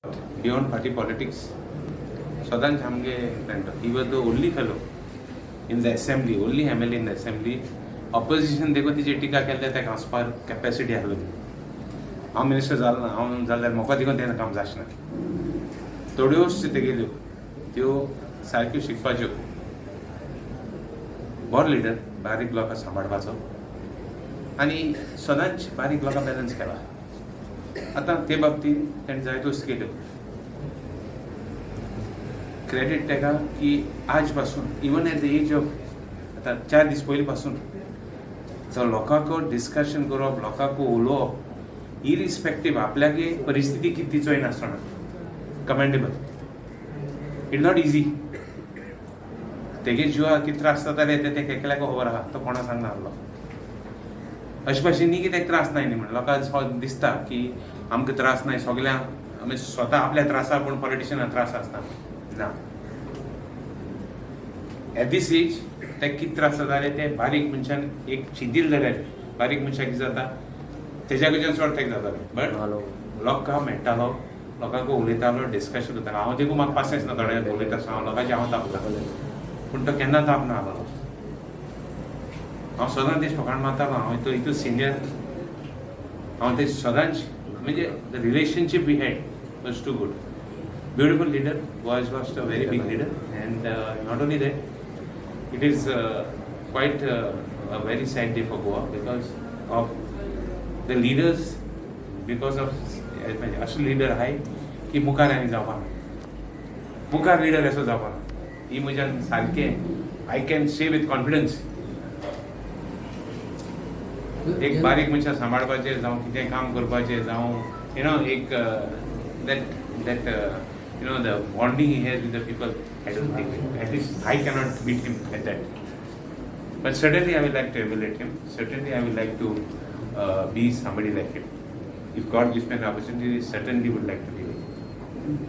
Beyond party politics सदांच आमगे मेळटा. He was the only fellow in the assembly, only MLA in the assembly, opposition देखून तिची टिका केल्ले ताका हांसपाक कॅपेसिटी आसली. हांव मिनिस्टर जालो ना, हांव जाल्यार म्हाका देखून तें काम जाचना. थोड्योच तेगेल्यो त्यो सारक्यो शिकपाच्यो. बरो लिडर, बारीक लोकां सांबाळपाचो आनी सदांच बारीक लोकां बॅलन्स केला. आतां ते बाबतींत तेणें जायत्योच केल्यो. क्रेडीट ताका की आज पासून, even at the age of, आतां 4 दीस पयलीं पासून जो लोकांक डिस्कशन करप, लोकांक उलोवप, इरिस्पेक्टीव आपल्यागे परिस्थिती कितें ती चोयनासतना, commendable. It not easy. तेगे जिवा कितें त्रास जाताले ते तेका एकल्याक खबर आहा. तो कोणा सांगना आहलो. अशें भाशेन न्ही की ताका त्रास नाय न्ही म्हण. लोकांक दिसता की आमकां त्रास नाय, सगल्यांक आमी स्वता आपल्या त्रासा, पूण पॉलिटिशियनाक त्रास आसता ना. एट दीस एज ताका कितें त्रास जाताले ते बारीक मनशान एक चिंतिल्लें जाल्यार बारीक मनशाक कितें जाता तेज्या कडच्यान चड ताका जातालें. बट लोकांक मेळटालो, लोकांक उलयतालो, डिस्कशन करतालो. हांव देखून म्हाका पासियेंस ना थोड्यांक उलयता आसतना. हांव लोकांचे हांव तापता, पूण तो केन्ना तापना आहलो. हांव सदांच तेज फकाण मारतालो. हांव तो इतलो सिनियर, हांव ते सदांच, म्हणजे the relationship we had was too good. Beautiful leader was lost a very big leader. And not only that, it is quite a very sad day for Goa because of the leaders, because of म्हणजे अशे leader आहाय की मुखार आनी जावपाना, मुखार leader असो जावपाना. ही म्हज्यान सारकें I can say with confidence. एक बारीक मनशां सांबाळपाचें जावं कितें काम करपाचें जावं, you know एक that the bonding he has with the people, I don't think, at least I cannot beat him at that. But certainly I will like to emulate him. Certainly I will like to be somebody like him. If God gives me an opportunity, certainly would like to be with him.